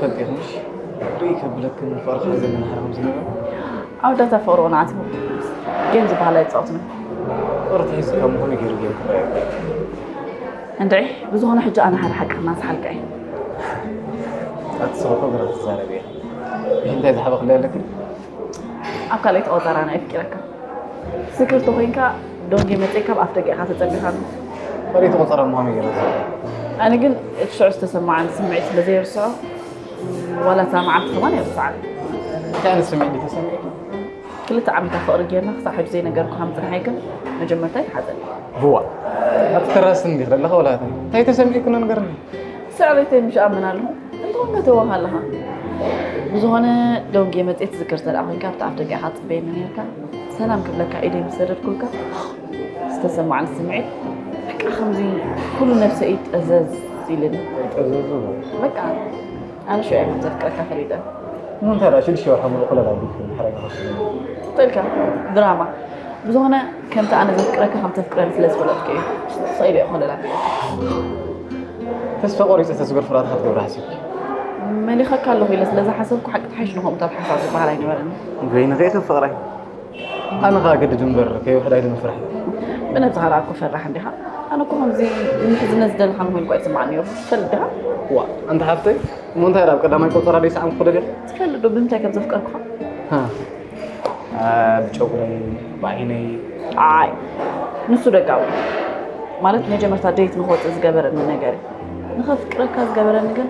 ፈልጥ ኢኹምሽ ርኢ ከብለክን ፍቕሪ ክሕዘኒ ናሕረ ከም ዝነበረ ኣወዳት ኣፈቕርኦ ንዓትቦ ጌም ዝበሃል ኣይፃወትን ፍቕሪ ትሕዝ ካብ ምኾነ ገይሩ ጌም ክረአ እንድዒ ብዝኾነ ሕጂ ኣነ ሓደ ሓቂ ክናስሓልካ እየ ኣቲ ሰብኮ ግራ ትዛረብ እየ እንታይ ዝሓበ ክለ ኣለክን ኣብ ካልኣይቲ ቆፀራ ናይ ኣፍቂረካ ስክር ተኾይንካ ዶንጌ መፀ ካብ ኣፍ ደገ ኢኻ ተፀቢኻሉ ካልኣይቲ ቆፀራ ምዃኑ ገይረ ኣነ ግን እቲ ሽዑ ዝተሰማዓኒ ስምዒት ስለ ዘይርስዖ ዋላ እታ መዓልቲ ከማን ኣይርስዓን እንታይ ዓይነት ስምዒት እዩ ተሰሚዑ ክልተ ዓመታት ፍቕሪ ጌርና ክሳብ ሕጂ ዘይነገርኩ ከም ፅንሓይ ግን መጀመርታ ይትሓዘኒ ህዋ ኣብቲ ተራስ እንዲኽ ዘለኻ ወላ እንታይ ተሰሚዑ ክነንገርኒ ስዕረተይ ምሽ ኣምን ኣለኹ እንተኾንካ ተወኻ ኣለኻ ብዝኾነ ደውጌ መፅኤ ትዝክር ተደኣ ኮይንካ ኣብቲ ኣፍ ደገ ኢኻ ትፅበየኒ ነርካ ሰላም ክብለካ ኢደይ ምስ ሰደድኩልካ ዝተሰማዓኒ ስምዒት በቃ ከምዚ ኩሉ ነብሰ እዩ ጠዘዝ ኢልኒ ጠዘዝ በቃ ኣነ ሽዑ እየ ከም ዘፍቅረካ ፈሊጠ ንምንታይ ደኣ ሽዱሽተ ወርሒ ሙሉእ ኮለል ኣቢልክን ሓረጋ ክትብልኒ ትኽእልካ ድራማ ብዝኾነ ከምቲ ኣነ ዘፍቅረካ ከም ተፍቅረኒ ስለ ዝፈለጥኩ እየ ስቕ ኢለ እየ ኮለል ኣቢለ ተስፋ ቆሪፀ ተስገር ፍርሃት ክትገብሪ ሓሲብኪ መሊኸካ ኣለኹ ኢለ ስለ ዝሓሰብኩ ሓቂ ተሓይሽ ንኸምኡታት ሓሳብ ዝበሃል ኣይነበረኒ ገይኒ ከይከ ፍቕረይ ኣነ ኸኣ ገድድ እምበር ከይውሕድ ኣይደ ምፍራሕ እዩ። ብነብስኻ ደኣ እኮ ፈራሕ እንዲኻ። ኣነ እኮ ከምዚ ንምሕዝነት ዝደለኻ ንኾይንኳ ይስምዓኒ ነይሩ። ትፈልጥ ዲኻ? ዋ፣ ኣንቲ ሓፍተይ፣ እሞ እንታይ ደኣ ኣብ ቀዳማይ ቆጸራ ደይሰዓምኩ ደልየ? ትፈልጥ ዶ ብምንታይ ከም ዘፍቀርኩኻ? ሃ። አ፣ ብጨጉረይ፣ ብዓይነይ። ኣይ፣ ንሱ ደጋዊ። ማለት መጀመርታ ዴት ንኽወጽእ ዝገበረኒ ነገር እዩ። ንኸፍቅረካ ዝገበረኒ ግን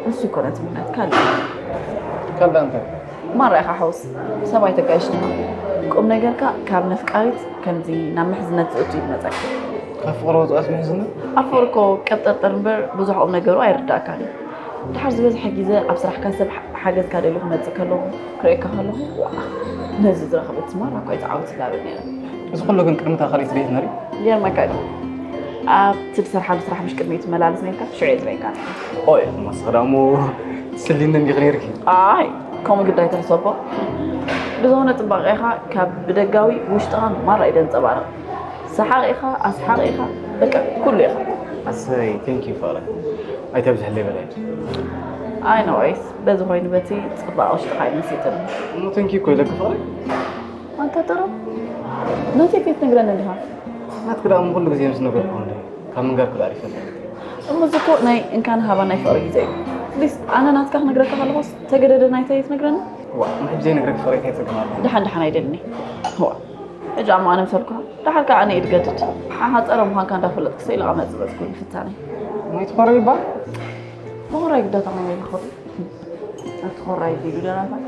ንሱ ኣይኮነን እቲ ምኽንያት፣ ካልእ እዩ። ካልእ እንታይ? ማራ ኢኻ ሓውስ፣ ሰብ ኣይተጋይሽና። ቁም ነገርካ ካብ ነፍቃሪት ከምዚ ናብ ምሕዝነት ዝእቱ እዩ ዝመጸካ። ካብ ፍቕሪ ወጻእስ ምሕዝነት? ኣብ ፍቕሪ እኮ ቀብጠርጠር እምበር ብዙሕ ቁም ነገሩ ኣይርዳእካን እዩ። ድሓር ዝበዝሐ ግዘ ኣብ ስራሕካ ሰብ ሓ- ሓገዝካ ደልዩ ክመጽእ ከለኹ ክርእየካ ከለኹ ዋእ ነዚ ዝረኸበትስ ማራ እኳ ኣይትዓወት ይላብል ነይረ። እዚ ኩሉ ግን ቅድሚ እታ ካልኣይቲ ዴት ነሪ? ይገርመካ ድዩ? ኣብቲ ዝሰርሓሉ ስራሕ ምሽ ቅድሚኡ ትመላለስ ነርካ? ሽዑ እየ ዝርእየካ ነይረ። ኦይ፣ መስ ክዳሞ ስሊኒ እንዲኺ ነይርኪ? ኣይ፣ ከምኡ ግዳ ኣይትሕሰቦ። ብዝኾነ ጽባቐኻ ካብ ብደጋዊ ውሽጥኻ ማራ እዩ ዘንጸባርቕ። ሰሓቕ ኢኻ፣ ኣስሓቕ ኢኻ፣ በቃ ኩሉ ኢኻ። ኣሰይ፣ ቴንክ ዩ ፍቕረ። ኣይተብዝሕለይ በላይ። ኣይ ኖ ወይስ በዚ ኮይኑ በቲ ጽባቐ ውሽጥኻ ኣይመሲጥን። እሞ ቴንክ ዩ እኮ ኢለኪ ፍቕረ። ኣንታ ጥሩ ነቲ ከይትነግረኒ እንዲኻ ናትኪ ደኣ እሞ ኩሉ ግዜ ምስ ነገርኩ እንደ ካብ ምንጋርኩ ደኣ ይፈልጥ እሞ እዚ እኮ ናይ እንካን ሃባ ናይ ፍቕሪ ግዜ እዩ ፕሊስ ኣነ ናትካ ክነግረካ ከለኹስ ተገደደ ናይተይ ትነግረኒ ዋ ንሕጂ ዘይነግረኪ ፍቕሪ እንታይ ትርጉም ኣለዎ ደሓን ደሓን ኣይደልኒ ዋ ሕጂ ኣሞ ኣነ ምሰልኩ ደሓር ከዓ ኣነ ኢድ ገድድ ንዓኻ ፀረ ምዃንካ እንዳፈለጥኩ ሰኢለ ቀመፅበፅኩ ይፍታነይ ወይ ትኾረ ይባል ምኹራይ ግዳታ ከመይ ይኸውን ኣብቲ ኮራይ ዲዱ ደራፋይ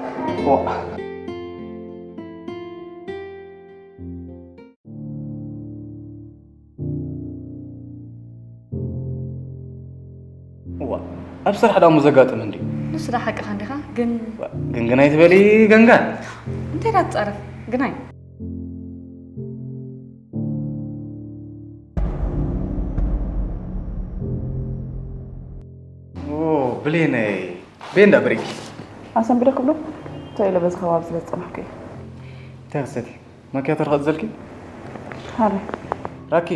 እዋ ኣብ ስራሕ ዳሞ ዘጋጥም እንዲ ንሱ ዳ ሓቅኻ እንዲኻ ግን ግን ግን ኣይትበሊ ገንጋን እንታይ ዳ ትጻረፍ ግናይ ብሌነይ ቤንዳ ብሪኪ ኣሰንቢደ ክብሎ እንታይ ኢለ በዚ ከባቢ ስለ ዝጸናሕኩ እዩ እንታይ ክሰቲ ማኪያቶ ርኸ ዘልኪ ሃረ ራኪ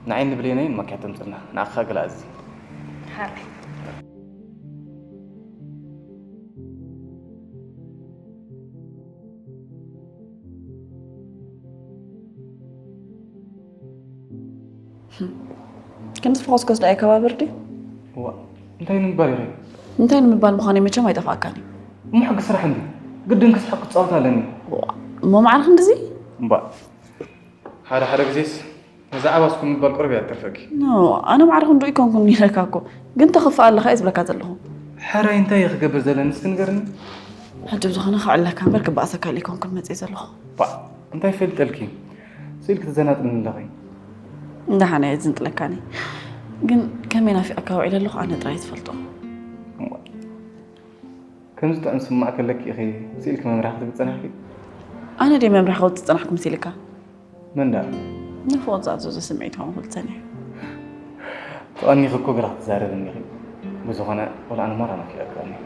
ንዓይ ንብሌነይ ማኪያቶ ምጽና ንዓኻ ገላ እዚ ሃረ ክንስ ፈኾስኮስ ደኣ ይከባበር ድዩ? እዋ እንታይ ንምባል ኢኺ? እንታይ ንምባል ምዃነይ መቸም ኣይጠፍኣካን እዩ። እሞ ሕጊ ስራሕ እንዲ ግድን ክስሕቕ ክጻወት ኣለኒ። እዋ እሞ ማዕረ ክንድዚ? እምባእ ሓደ ሓደ ግዜስ ነዛ ዓባስኩም ምባል ቁሩብ እያ ትተርፈኪ። ኖ ኣነ ማዕረ ክንድኡ ኣይኮንኩን ኢለካ እኮ ግን ተኽፍእ ኣለኻ እየ ዝብለካ ዘለኹ። ሕራይ እንታይ እየ ክገብር ዘለኒ እስኪ ንገርኒ? ሕጂ ብዝኾነ ክዕለካ እምበር ክበኣሰካ ኢለ ኣይኮንኩን መፅየ ዘለኹ። ባ እንታይ ፈልጠልኪ? ስኢልኪ ትዘናጥኒ ኣለኺ። እንዳሓነ እየ ዝንጥለካኒ። ግን ከመይ ናፊቐካ ውዒለ ኣለኹ ኣነ ጥራይ ዝፈልጦ። እሞ ከምዚ ጥዑም ስማዕ ከለኪ ኢኺ ስኢልኪ መምርሒ ክትብሊ ዝጸናሕኪ? ኣነ ድየ መምርሒ ከውጽእ ዝጸናሕኩ መሲልካ? መን ደኣ? ንፍቕሪ ዝኣዘዞ ስምዒት ከምኡ ክብል ዝጸኒሐ። ተቐኒኺ እኮ ግራ ክትዛረብኒ ኢኺ። ብዝኾነ ወላ ኣነ ማራ ናፊቐካ ኣለኹ።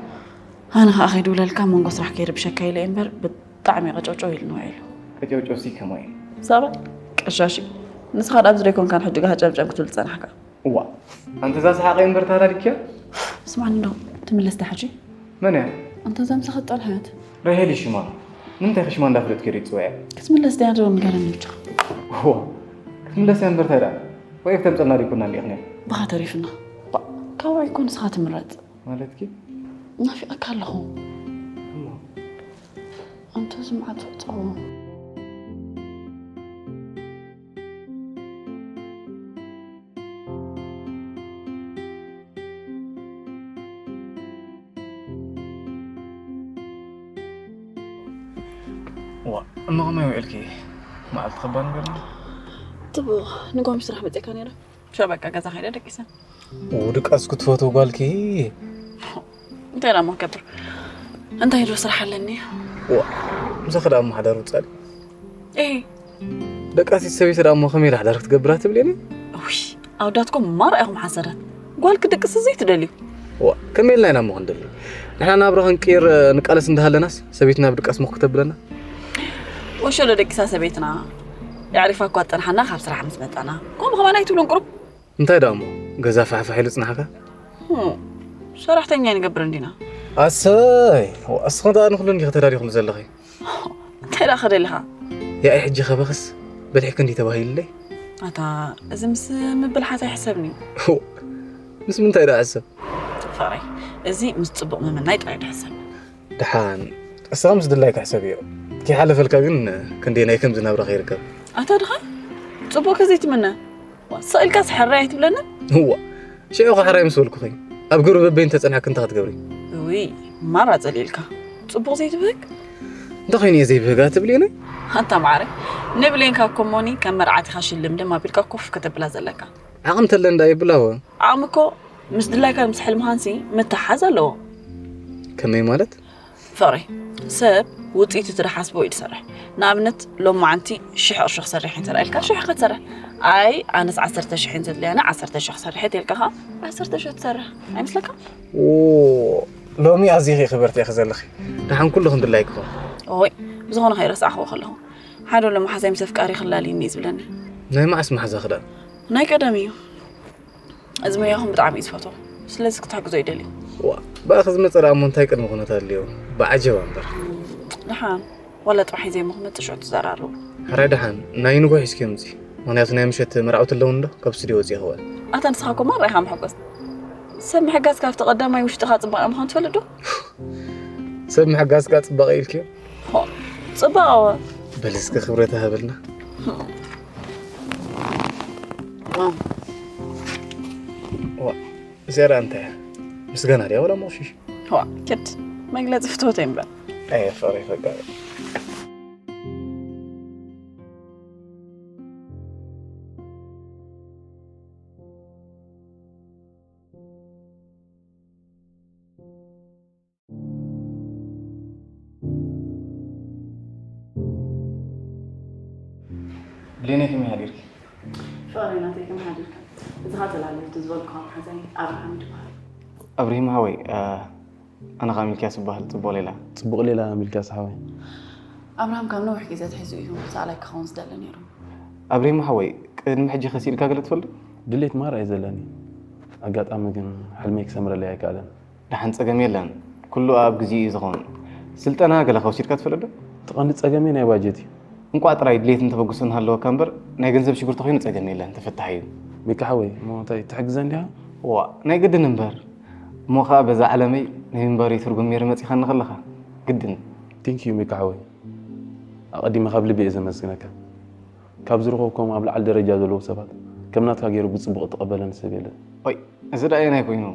ኣነ ኸኣ ከይድውለልካ ኣብ መንጎ ስራሕ ከይርብሸካ ኢለ እየ እምበር ብጣዕሚ ቀጨውጨው ኢሉኒ ውዒሉ። ቀጨውጨውሲ ከማይ እዩ። ሳባ ቀሻሺ ንስኻ ደኣ ኣብዚ ዶ ኣይኮንካን ሕጂ ጋሃጨምጨም ክትብል ዝጸናሕካ? እዋ ኣንቲ እዛ ሰሓቐይ እምበር ተሃዳዲክያ? ስማዕኒ እንዶ ትምለስ ዳ ሕጂ? መን እያ? ኣንታ እዛ ምሳኻ ትጠልሓት ራሄል ሽማ። ንምንታይ ከሽማ እንዳፍለጥኪ ዶ ትፅውዕያ? ክትምለስ ድያ ዶ ንገረኒ ብቻ። ዋ ክትምለስ እያ እምበር እንታይ ደኣ? ወይ ክተምፀልና ዶ ይኮና እንዲኽንያ? ብኻ ተሪፍና። ካባይ እኮ ንስኻ ትምረጥ። ማለትኪ? ናፊቐካ ኣለኹ። ኣንተ ዝምዓት ጸው ዋ እሞ ከመይ ውዕልኪ? መዓልቲ ከባድ ነገር ነው። ጽቡቕ ንጎሚ ስራሕ መጺእካ ነይረ። ሸበቃ ገዛ ከይደ ደቂሰ። ድቃስ ክትፈትው ጓልኪ። እንታይ ዳሞ ክገብር? እንታይ ዶ ስራሕ ኣለኒ? ዋ ምሳኺ ደኣ ማሕደር ውጻል። እህ ደቃሲት ሰበይቲ ደኣ እሞ ከመይ ዳሕዳር ክትገብራ ትብልኒ? ውይ ኣውዳትኩም ማራ ኢኹም ሓሰራት። ጓል ክድቅስ ዘይትደልዩ። ዋ ከመይ ኢልና ኢና እሞ ክንደሊ? ንሕና ናብራ ክንቅይር ንቃለስ እንዳሃለናስ ሰበይትና ብድቃስ ሞኽ ክተብለና? ወሸሎ ደቂሳ ሰበይትና። የዕሪፋ እኳ ጠንሓና ካብ ስራሕ ምስ መጣና ከምኡ ከማና ኣይትብሉን ቁሩብ። እንታይ ደኣ እሞ ገዛ ፋሕፋሕ ኢሉ ጽናሕካ? ሰራሕተኛ ይንገብር እንዲና። ኣሰይ እስኹም ደኣ ንኩሉ እንዲኺ ተዳሪኹም ዘለኺ። እንታይ ደኣ ከደልኻ? ያኢ ሕጂ ከበኽስ በልሕኪ እንዲ ተባሂሉለይ። ኣታ እዚ ምስ ምብልሓት ኣይሕሰብኒ። ምስ ምንታይ ደኣ ሕሰብ? ፍቕረይ እዚ ምስ ጽቡቕ ምምናይ ጥራይ ድሕሰብ። ደሓን እስኻ ምስ ድላይካ ሕሰብ እዮ። ከይሓለፈልካ ግን ክንደየናይ ከም ዝናብራ ከይርከብ። ኣታ ድኻ ጽቡቕ ከዘይትምነ ስቕ ኢልካ ስሕራይ ኣይትብለንን። እዋ ሽዑ ኸ ሕራይ ምስ በልኩኺ ኣብ ግብሪ በበይን ተጸንሐኪ እንታይ ክትገብሪ? ውይ ማራ ጸሊእልካ ጽቡቕ ዘይትብህግ። እንታይ ኮይኑ እየ ዘይብህጋ ትብልኒ? ኣታ ማዕረ ንብሌንካ እኮ ሞኒ ከም መርዓት ኢኻ ሽልምልም ኣቢልካ ኮፍ ከተብላ ዘለካ። ዓቕሚ ተለ እንዳ የብላወ። ዓቕሚ እኮ ምስ ድላይካ ምስ ሕልምኻንሲ ምትሓዝ ኣለዎ። ከመይ ማለት? ፍቕሪ ሰብ ውፅኢቱ እቲ ዝሓስቦ እዩ ዝሰርሕ። ንኣብነት ሎማዓንቲ ሽሕ ቅርሺ ክሰርሕ እየ እንተ ኢልካ ሽሕ ኢኻ ትሰርሕ። ኣይ ኣነስ ዓሰርተ ሽሕ እየን ዘድልያኒ ዓሰርተ ሽሕ ክሰርሕ እየ ተልካ ኸዓ ዓሰርተ ሽሕ ትሰርሕ ኣይመስለካ? ሎሚ ኣዚኺ ክብርቲ ኢኺ ዘለኺ። ደሓን ኩሉ ክንድላይ ክኾን። ኦይ ብዝኾነ ከይረሳዕኽዎ ከለኹ ሓደ ሎ መሓዛይ ምስ ኣፍቃሪ ክላልይኒ እዩ ዝብለኒ። ናይ መዓስ መሓዛ ክዳን? ናይ ቀደም እዩ። እዚ ሞያኹም ብጣዕሚ እዩ ዝፈትዎ። ስለዚ ክትሕግዞ ይደልዩ። ዋ ብኣኺ ዝመፀ ደኣ እሞ እንታይ ቅድሚ ኩነት ኣድልዮ? ብዓጀባ እምበር። ደሓን ዋላ ጥራሕ እዩ ዘይሞ ክመፅእ ሽዑ ትዘራርቡ። ሕራይ ደሓን ናይ ንጎ ሒዝኪ ምፂ። ምክንያቱ ናይ ምሸት መርዓውቲ ኣለውን ዶ ካብ ስቱዲዮ ወፂ ክወል። ኣታ ንስኻ እኮ ማራ ኢኻ መሐጎስ። ሰብ ምሕጋዝ ካብቲ ቀዳማይ ውሽጥኻ ፅባቐ ምዃኑ ትፈልጥ ዶ? ሰብ ምሕጋዝ ካ ፅባቐ ኢልክዮ? ሆ ፅባቐ ወ በል እስኪ ክብረት ሃበልና። ዋ እዚኣ ደኣ እንታይ እያ? ምስጋና ድያ ወላ መቑሽሽ? ዋ ኪድ መግለፂ ፍትወተይ እምበር። ኣየ ፍቕሪ ፈቃሪ። ብሌነይ ከመይ ሓዲርኪ? ፍቕረይ ናተይ ከመይ ሓዲርካ? እዚ ኸዓ ተላለፍቲ ዝበልኩኻ መሓዛይ ኣብርሃም ይበሃል። ኣብርሂም ሓወይ፣ ኣነ ኸዓ ሚልክያስ እበሃል። ጽቡቕ ሌላ። ጽቡቕ ሌላ ሚልክያስ ሓወይ። ኣብርሃም ካብ ነዊሕ ግዜ ኣትሒዙ እዩ ሰኣላይ ክኸውን ዝደሊ ነይሩ። ኣብርሂም ሓወይ፣ ቅድሚ ሕጂ ከሲእልካ ገለ ትፈልጥ? ድሌት ማራ እዩ ዘለኒ። ኣጋጣሚ ግን ሕልመይ ክሰምረለይ ኣይከኣለን። ደሓን ጸገም የለን፣ ኩሉ ኣብ ግዜኡ እዩ ዝኸውን። ስልጠና ገለ ከ ወሲድካ ትፈልጥ ዶ? እቲ ቀንዲ ጸገመይ ናይ ባጀት እዩ። እንቋዕ ጥራይ ድሌትን ተበግሶን ሃለወካ እምበር፣ ናይ ገንዘብ ሽግር ተኾይኑ ጸገም የለን፣ ተፈታሒ እዩ። ሚኪ ሓወይ፣ እሞ እንታይ ትሕግዘኒ ዲኻ? ዋእ፣ ናይ ግድን እምበር። እሞ ኸኣ በዛ ዓለመይ ናይ ምንባረይ ትርጉም ነይሩ መጺኻኒ ከለኻ፣ ግድን። Thank you ሚኪ ሓወይ፣ ኣቐዲመ ካብ ልቢ እየ ዘመስግነካ። ካብ ዝረኸብኮም ኣብ ላዕሊ ደረጃ ዘለዉ ሰባት ከም ናትካ ገይሩ ብጽቡቕ እተቐበለኒ ሰብ የለን። ኦይ፣ እዚ ደኣ ኣየናይ ኮይኑ?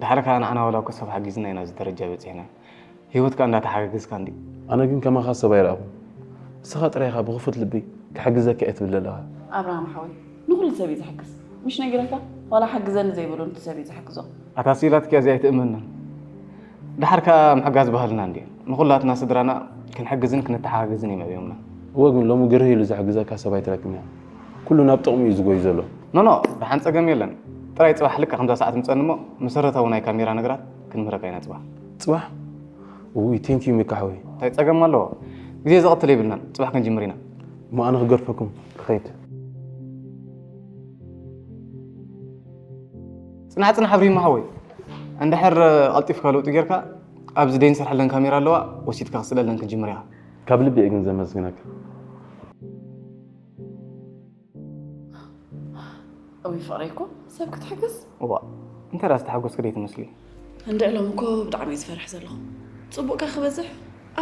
ድሓር ከኣ ንዓና ዋላ እኮ ሰብ ሓጊዝና ኢና ኣብዚ ደረጃ በጺሕና። ህይወት ከኣ እንዳተሓጋገዝካ እንድዩ። ኣነ ግን ከማኻ ሰብ ኣይረኣኹን። እስኻ ጥራይ ኢኻ ብኽፉት ልቢ ክሕግዘካ እየ ትብል ዘለኻ። ኣብርሃም ሓወይ፣ ንኹሉ ሰብ እዩ ዝሕግዝ። ምሽ ነጊረካ? ዋላ ሓግዘኒ ዘይበሎ ነቲ ሰብ እዩ ዝሕግዞ። ኣታ ስኢላትኪ እዚኣ ኣይትእመንን። ደሓር ከኣ ምሕጋዝ ባህልና እንድዩ። ንኹላትና ስድራና ክንሕግዝን ክንተሓጋገዝን እዮም ኣብዮምና። እወ ግን ሎሚ ግርህ ኢሉ ዝሕግዘካ ሰብ ኣይትረክብን ኢኻ። ኩሉ ናብ ጥቕሙ እዩ ዝጎይ ዘሎ። ኖኖ፣ ደሓን ጸገም የለን። ጥራይ ጽባሕ ልክዕ ከምዛ ሰዓት ምጸኒ እሞ መሰረታዊ ናይ ካሜራ ነገራት ክንምህረካ ኢና ጽባሕ። ጽባሕ? ውይ፣ thank you ሚካ ሓወይ። እንታይ ጸገም ኣለዎ? ግዜ ዘቐትል የብልናን። ጽባሕ ክንጅምር ኢና። እሞ ኣነ ክገድፈኩም ክኸይድ። ጽናሕ ጽናሕ ኣብሪሂም ሓወይ፣ እንድሕር ቀልጢፍካ ለውጢ ጌርካ ኣብዚ ደይ ንሰርሐለን ካሜራ ኣለዋ፣ ወሲድካ ክስለለን ክንጅምር ኢኻ። ካብ ልቢ እየ ግን ዘመስግነካ። እውይ ፍቕረይ እኮ ሰብ ክትሕግዝ። እዋ፣ እንታይ ደኣ ዝተሓጎስኪ ደይ ትመስሊ? እንድዕሎም እኮ ብጣዕሚ እየ ዝፈርሕ ዘለኹ። ጽቡቕካ ክበዝሕ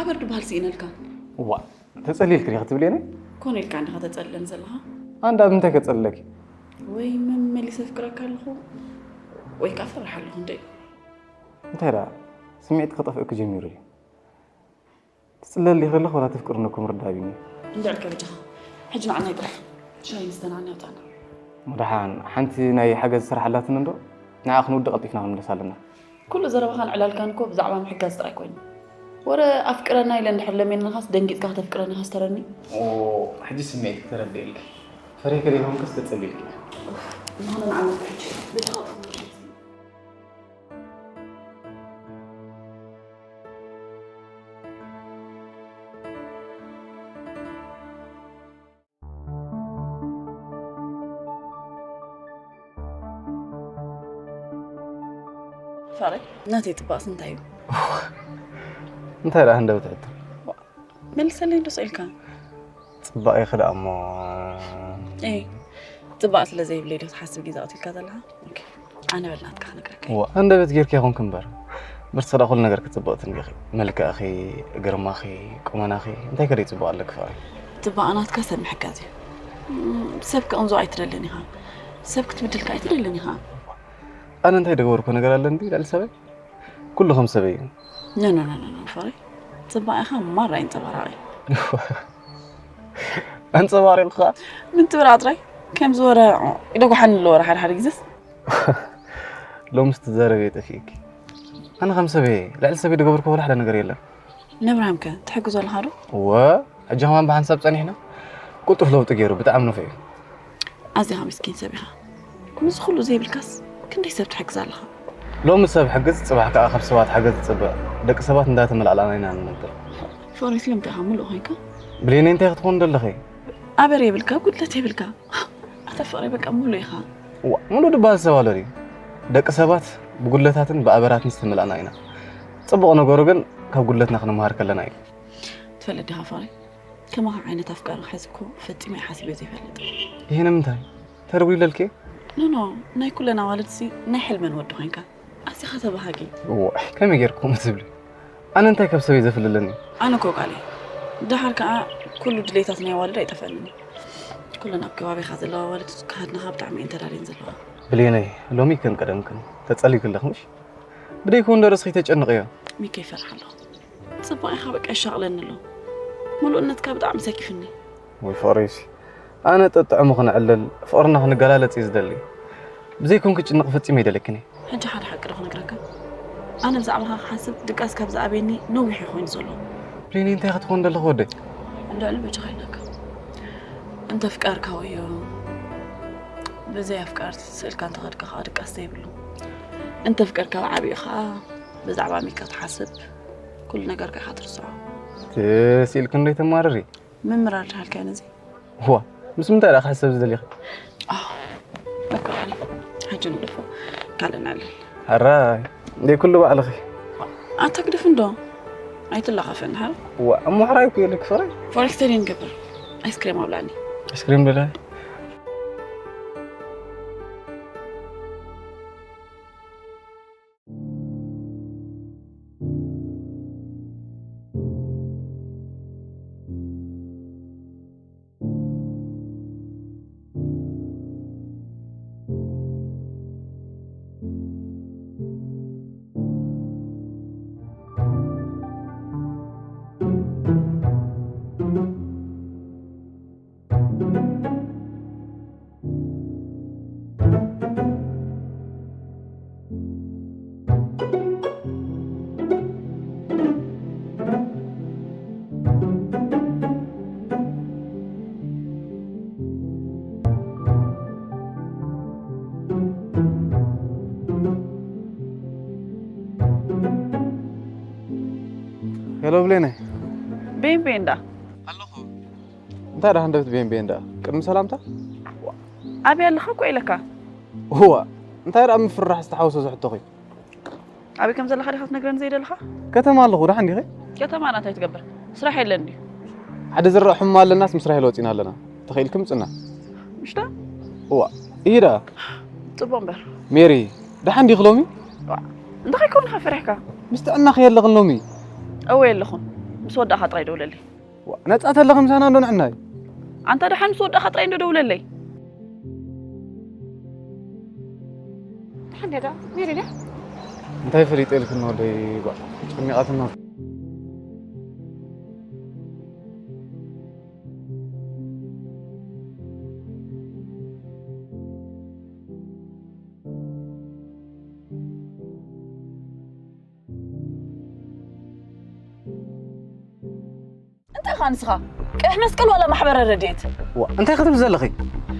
ኣበር ድበሃል ስኢነልካ። እዋ፣ ተጸሊልኪ ዲኺ ክትብልየኒ? ኮነ ኢልካ እንዲኻ ተጸልለኒ ዘለኻ። ኣንዳ ብምንታይ ከጸልለኪ? ወይ መመሊሰ ኣፍቅረካ ኣለኹ ወይ ከኣ ፈርሕ ኣለኹ እንደ እንታይ ደኣ ስምዒት ከጠፍእኪ ጀሚሩ እዩ። ትጽለሊ ከለኽ ዋላ ተፍቅርኒ እኮ ምርዳእ ኣብዩኒ። እንድዕል ከብድኻ ሕጂ ንዓና ይጥራሕ ሻሂ ምስተናኒ ኣውጻና። ወደሓን ሓንቲ ናይ ሓገዝ ስራሕ ኣላትና እንዶ ንዓ ክንውዲ ቀልጢፍና ክንምለስ ኣለና። ኩሉ ዘረባኻን ዕላልካን እኮ ብዛዕባ ምሕጋዝ ጥራይ ኮይኑ። ወረ ኣፍቅረና ኢለ እንድሕር ለሚንኻስ ደንጊጽካ ከተፍቅረኒ ከስተረኒ። ኦ፣ ሕጂ ስምዒት ክተረድእልኪ ፈሪሕኪ ደይኮንክስ ተጸሊልኪ። ዝኾነ ንዓመት ሕጂ ብተኸጠ ፈረይ ናተይ ፅባቕስ እንታይ እዩ? እንታይ ደኣ ህንደበት ሕቶ? መልሰለይ ዶ ስኢልካ? ፅባቕ ኢኺ ደኣ እሞ። እይ ፅባቕ ስለ ዘይብለይ ዶ ትሓስብ ግዜ ኣቕቲልካ ዘለኻ? ኣነ በል ናትካ ክነግረካ እየ። እዋ፣ ኣንደበት ጌርኪ ኣይኮንክ እምበር፣ ብርትኺ ደኣ ኩሉ ነገር ክጽብቕ ትንዲኺ። መልክዕኺ፣ ግርማኺ፣ ቁመናኺ፣ እንታይ ከደይ ጽቡቕ ኣለኪ ፍቕረይ? ጽባቐ ናትካ ሰብ ምሕጋዝ እዩ። እም፣ ሰብ ክቕንዞ ኣይትደልን ኢኻ። ሰብ ክትብድል ከኣ ኣይትደልን ኢኻ። ኣነ እንታይ ደገበርኩ ነገር ኣለኒ ድዩ ልዕሊ ሰበይ? ኩሉ ከም ሰበይ እዩ። ኖ፣ ኖ፣ ኖ፣ ኖ፣ ኖ፣ ፍቕረይ። ጽባቐኻ ማራ የንጸባራቕ እዩ። ኣንጸባሪቑኻ? ምን ትብራዕ ጥራይ? ከም ዝወረ ኢደ ጓሓኒ ኣለዎ ሓደ ሓደ ግዜስ። ሎምስ ትዛረቢ ጠፊእኪ። ኣነ ከም ሰበይ ልዕሊ ሰበይ ዝገበርኩ ወላ ሓደ ነገር የለን። ንኣብርሃም ከ ትሕግዞ ኣለኻ ዶ? እወ፣ ሕጂ ከማን ብሓንሳብ ጸኒሕና። ቅልጡፍ ለውጢ ገይሩ፣ ብጣዕሚ ንፉዕ እዩ። ኣዚኻ ምስኪን ሰብ ኢኻ። ምስዚ ኩሉ ዘይብልካስ ክንደይ ሰብ ትሕግዝ ኣለኻ? ሎሚ ሰብ ሕግዝ፣ ጽባሕ ከኣ ካብ ሰባት ሓገዝ ዝጽበ። ደቂ ሰባት እንዳተመላእላና ኢና ንነብር። ፍቕሪ ስለምንታይ ኢኻ ምሉእ ኮይንካ? ብሌነይ እንታይ ክትኾን ደለኺ? ኣበር የብልካ፣ ጉድለት የብልካ። ኣታ ፍቕሪ በቃ ሙሉ ኢኻ። ዋ፣ ሙሉ ድበሃል ሰብ ኣሎ ድዩ? ደቂ ሰባት ብጉድለታትን ብኣበራትን ዝተመላእና ኢና። ጽቡቕ ነገሩ ግን ካብ ጉድለትና ክንመሃር ከለና እዩ። ትፈልጥ ዲኻ ፍቕሪ? ከማኻ ዓይነት ኣፍቃሪ ክሕዝ እኮ ፈጺመ እየ ሓሲበ ዘይፈልጥ። ይሄ ንምንታይ? ተርጉ ይለልኪ? ኖ ኖ፣ ናይ ኩለን ኣዋልድሲ ናይ ሕልመን ወዲ ኮይንካ። ኣዚኻ ተባሃጊ። እዋ፣ ከመይ ጌርኩም ትብሊ? ኣነ እንታይ ካብ ሰበይ ዘፍልለኒ? ኣነ እኮ ቃለይ። ደሓር ከኣ ኩሉ ድሌታት ናይ ኣዋልድ ኣይጠፍኣንን እዩ። ኩለን ኣብ ከባቢኻ ዘለዋ ኣዋልድ ክሃድናኻ ብጣዕሚ እየን ተዳልየን ዘለዋ። ብሌነይ፣ ሎሚ ከም ቀደምክን ተጸሊልኪ ኣለኺ ምሽ? ብደይ ክውን ዶ ርእስኺ ተጨንቕዮ? ሚከ ይፈርሕ ኣለኹ። ጽባቐኻ በቃ ይሻቕለኒ ኣሎ። ምሉእነትካ ብጣዕሚ ሰኪፍኒ። ወይ ፍቕረይሲ፣ ኣነ ጠጥዕሙ ክንዕልል ፍቕርና ክንገላለጽ እየ ዝደሊ። ብዘይኮንኪ ጭንቕ ፈጺመ ኣይደለክን እየ። ሕጂ ሓደ ሓቂ ዶ ክነግረካ? ኣነ ብዛዕባኻ ክሓስብ ድቃስ ካብ ዝኣበየኒ ነዊሕ እዩ ኮይኑ ዘሎ። ብሌኒ እንታይ ክትኾን ደለኹ ወደይ? እንድዕሊ በጃኻ ኢለካ። እንተ ኣፍቀርካ ወዮ ብዘይ ኣፍቃርቲ ስእልካ እንተኸድካ ከዓ ድቃስ ዘይብሉ። እንተ ኣፍቀርካ ብዓቢኡ ከዓ ብዛዕባ ሚካ ትሓስብ ኩሉ ነገርካ ኢኻ ትርስዖ። ትስኢልኪ እንዶ ኣይተማርሪ። ምምራር ድሃልካዮ ነዚ? እዋ፣ ምስ ምንታይ ደኣ ክሕሰብ ዝደሊኺ? ኣህ፣ በቃ፣ ሕጂ ንግደፎ፣ ካልእ ነዕልል። ሕራይ፣ እንዴ ኩሉ ባዕልኺ። ኣታ ግደፍ እንዶ፣ ኣይትለኻፈኒ፣ ሓር። እዋ፣ እሞ ሕራይ እኮ የለኪ፣ ፍቕረይ። ፎሬክስ ተሪን ገብር፣ ኣይስክሬም ኣብላኒ። ኣይስክሬም ደላይ። ሄሎ ብሌነ። ቤን ቤን ዳ ኣለኹ። እንታይ ደኣ ሃንደበት ቤን ቤን ደኣ? ቅድሚ ሰላምታ? ኣበይ ኣለኻ እኮ ኢለካ። እዋ፣ እንታይ ደኣ ምፍርራሕ ዝተሓወሶ ዝሕቶኺ? ኣበይ ከም ዘለኻ ዲኻ ትነግረኒ ዘይደለኻ? ከተማ ኣለኹ፣ ደሓን ዲኺ? ከተማ ናታይ ትገብር? ስራሕ የለን ድዩ? ሓደ ዝረእ ሕሙም ኣለናስ፣ ምስ ራሄል ወጺና ኣለና። ተኸኢልኪ ምጽና። ምሽታ? እዋ፣ ይሂዳ። ጽቡቕ እምበር። ሜሪ፣ ደሓን ዲኺ ሎሚ? እዋ፣ እንታይ ከይከውን ኢኻ ፈሪሕካ? ምስ ጥዕናኺ የለኽን ሎሚ? እወ የለኹን። ምስ ወዳእኻ ጥራይ ደውለለይ። ዋ፣ ነጻ ተለኺ ምሳና እንዶ ንዕናይ። ኣንታ ደሓን ምስ ወዳእኻ ጥራይ እንዶ ደውለለይ። ደሓን ዲያ ዳ? ሜሪ ዲያ? እንታይ ፈሊጠ ኢልክኒ ወደይ፣ ጓ፣ ጨሚቓትና። እንታይ ኢኻ ንስኻ? ቀይሕ መስቀል ዋላ ማሕበረ ረድኤት? ዋ፣ እንታይ ክትብል ዘለኺ?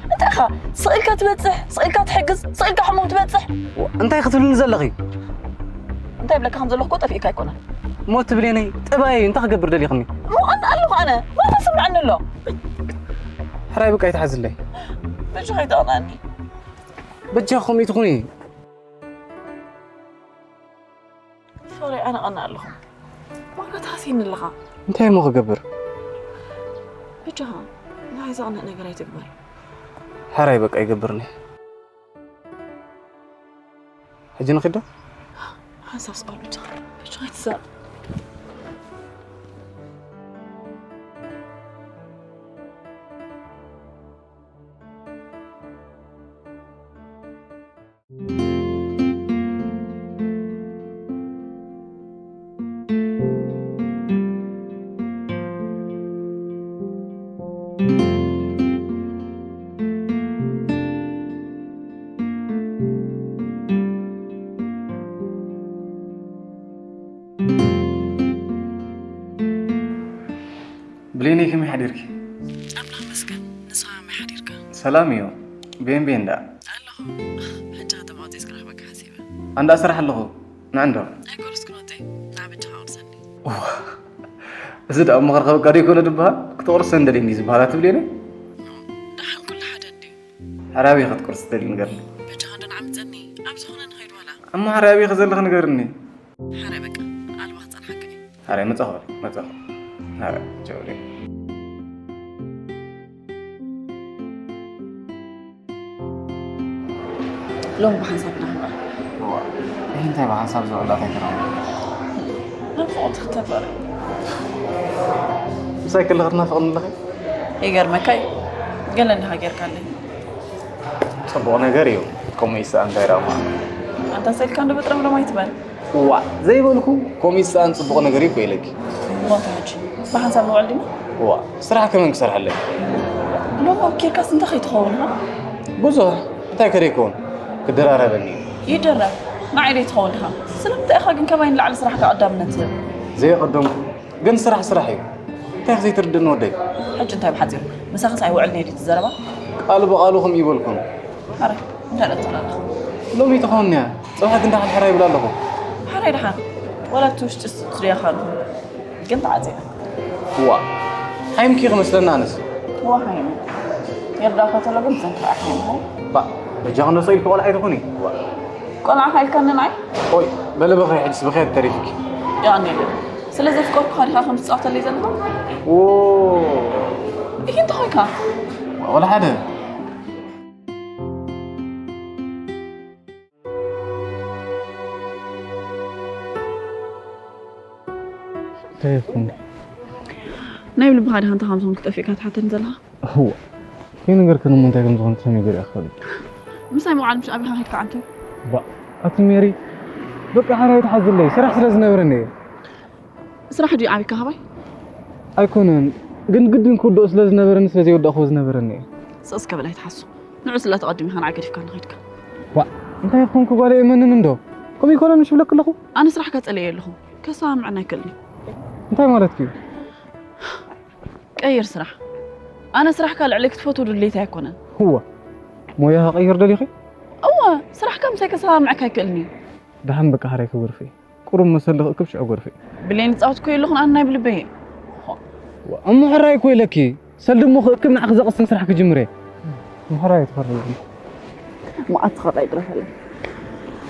እንታይ ኢኻ? ስቕ ኢልካ ትበጽሕ፣ ስቕ ኢልካ ትሕግዝ፣ ስቕ ኢልካ ሕሙም ትበጽሕ? ዋ፣ እንታይ ክትብልኒ ዘለኺ? እንታይ ይብለካ ከም ዘለኹ እኮ ጠፊእካ ኣይኮነን። ሞት ትብሌነይ፣ ጠባየይ እንታይ ክገብር ደሊኽኒ? እሞ ቀንእ ኣለኹ ኣነ። ሞት ይስምዐኒ ኣሎ። ሕራይ በቃ ይትሓዝለይ። በጃኻ ይተቕናኒ። በጃኹም ይትኹኒ። ፍቕረይ፣ ኣነ ቀንእ ኣለኹ። ዋጋ ትሃስየኒ ኣለኻ። እንታይ እሞ ክገብር? በጃኻ፣ ንዓይ ዘቕንእ ነገር ኣይትግበር። ሕራይ በቃ ይገብርኒ። ሕጂ ንኺድ ዶ? ሓንሳብ ስቕ በል በጃኻ። በጃኻ ኣይትዛረብ። ብሌነይ፣ ከመይ ሓዲርኪ? ኣምላኽ ይመስገን፣ ንስኻ ከመይ ሓዲርካ? ሰላም እዩ። ቤን ቤን ደኣ? ኣለኹ። ሕጂ ከተማ ወጺኤስ ክረኽበካ ሓሲበ። ኣንዳ ስራሕ ኣለኹ። ንዕንዶ? ኣይኮነስኩን ወደይ፣ ንዓ በጃኻ ቁርሰኒ። እዋ፣ እዚ ደኣ እሞ ክረኽበካ ዶ ይኮነ ዝበሃል? ክትቁርሰኒ ደልየ እንድዩ ዝበሃል፣ ኣቲ ብሌነይ? ደሓን ኩሉ ሓደ እንድዩ። ሕራይ ኣበይ ክትቁርሲ ትደልዪ ንገርኒ። በጃኻ እንዶ ንዓ ምጸኒ፣ ኣብ ዝኾነ ንኸይድ ዋላ። እሞ ሕራይ ኣበይ ዘለኺ ንገርኒ። ሕራይ በቃ፣ ኣልባ ክጸንሓካ እየ። ሕራይ መጻኹ፣ መጻኹ። ሕራይ፣ ቻው፣ ቻው። ሎሚ ብሓንሳብ ኢና ክንውዕል። እዋ፣ ይህ እንታይ ብሓንሳብ ዝውዕል ኣታ ኣይተረኽበ? ናብ ፍቕርቲ ክተበረ። ምሳይ ከለኺ ትናፍቕኒ ኣለኺ? ይገርመካ እዩ። ገለ እንዲኻ ጌርካለይ። ጽቡቕ ነገር እዩ። ከምኡ ይስኣን እንታይ ደኣ እሞ። ኣንታ ሰልካ እንዶ በጥረም ደማ ኣይትበል። እዋ፣ ዘይበልኩ፣ ከምኡ ይስኣን ጽቡቕ ነገር እዩ እኮ ኢለኪ። ሞት ሕጂ፣ ብሓንሳብ ንውዕል ዲና? እዋ፣ ስራሕ ከመን ክሰርሐለይ? ሎሚ ኣብ ኬርካስ እንታይ ከይትኸውን፣ ሃ? ብዙሕ፣ እንታይ ከደይከውን? ክደራረበኒ እዩ። ይደረብ፣ ንዓይ ደይትኸውን ዲኻ? ስለምንታይ ኢኻ ግን ከማይ ንላዕሊ ስራሕካ ቀዳምነት ትህብ? ዘየቐደምኩ፣ ግን ስራሕ ስራሕ እዩ። እንታይ ዘይትርድእኒ ወደይ? ሕጂ እንታይ ብሓጺሩ? ምሳኽስ ኣይውዕልን እየ ድዩ እቲ ዘረባ? ቃል ብቓሉ ከምኡ ይበልኩን። ኣረ፣ እንታይ ደኣ ትብል ኣለኻ? ሎሚ ተኾንያ፣ ጽባሕ ግን ደሓን ሕራይ ይብል ኣለኹ። ሕራይ ደሓን፣ ዋላ እቲ ውሽጢ ስትድያኻ ኣለኹ። ግን ተዓጺና። ዋ፣ ሓይምኪ ክመስለና ኣነስ። ዋ፣ ሓይም። የርዳእካ ተሎ ግን ብዘንክራ ሓይም፣ ሃይ። ባ፣ በጃ ክንዶ ሰው ኢልኪ ቆልዓ ኣይትኹኒ። ዋ። ቆልዓ ኢልካኒ ንዓይ? ኦይ፣ በለ በኸይ ሕጅስ ብኽያት ተሪፍኪ። የቐንየለይ። ስለ ዘፍቀርኩኻ ዲኻ ከም ትጻወተለይ ዘለኻ? ዎ። ይህ እንታይ ኾንካ? ወላ ሓደ። እንታይ ይኹን? ናይ ብልብኻ ዲኻ እንታይ ከም ዝኾንኩ ጠፊእካ ትሓተኒ ዘለኻ? እዋ፣ ከይነገርክን እሞ እንታይ ከም ዝኾንኩ ከመይ ገይረ ክፈልጥ? ምሳይ ምውዓል ምሽ ኣቢኻ ከይድካ ዓንተ? ባ፣ ኣቲ ሜሪ፣ በቃ ሓራይ ትሓዝለይ፣ ስራሕ ስለ ዝነበረኒ እየ። ስራሕ ድዩ ዓቢካ ካባይ? ኣይኮነን፣ ግን ግድን ክውድኦ ስለ ዝነበረኒ፣ ስለ ዘይወዳእክዎ ዝነበረኒ እየ። ስቕ እስከ በል ኣይትሓሱ። ንዑ ስለ ተቐዲሙ ኢኻ ንዓይ ገዲፍካኒ ከይድካ። ዋ፣ እንታይ ኮንኩ ጓለይ፣ እመንኒ እንዶ። ከምኡ ኣይኮነን ምሽ ይብለኪ ኣለኹ። ኣነ ስራሕካ ጸሊኤ ኣለኹ። ከሰማምዐኒ ኣይክእልን እዩ። እንታይ ማለትኪ እዩ? ቀይር ስራሕ። ኣነ ስራሕካ ልዕሊ ክትፈትዎ ድሌት ኣይኮነን። እዋ፣ ሞያ ክቕይር ደሊኺ? እዋ፣ ስራሕካ ምሳይ ከሰማምዐካ ኣይክእልን እዩ። ደሓን በቃ ሓራይ ክጎርፊ። ቁሩብ መሰል ክእክብ ሽዑ ጎርፊ። ብሌን ይጻወት እኮ የለኹን ኣነ ናይ ብልበይ። ዋ፣ እሞ ሕራይ እኮ ኢለኪ። ሰልዲ እሞ ክእክብ ንዓኺ ዘቕስን ስራሕ ክጅምር እየ። እሞ ሕራይ ትኸርብ። መዓት ትኸራይ ጥራሕ ኣለ።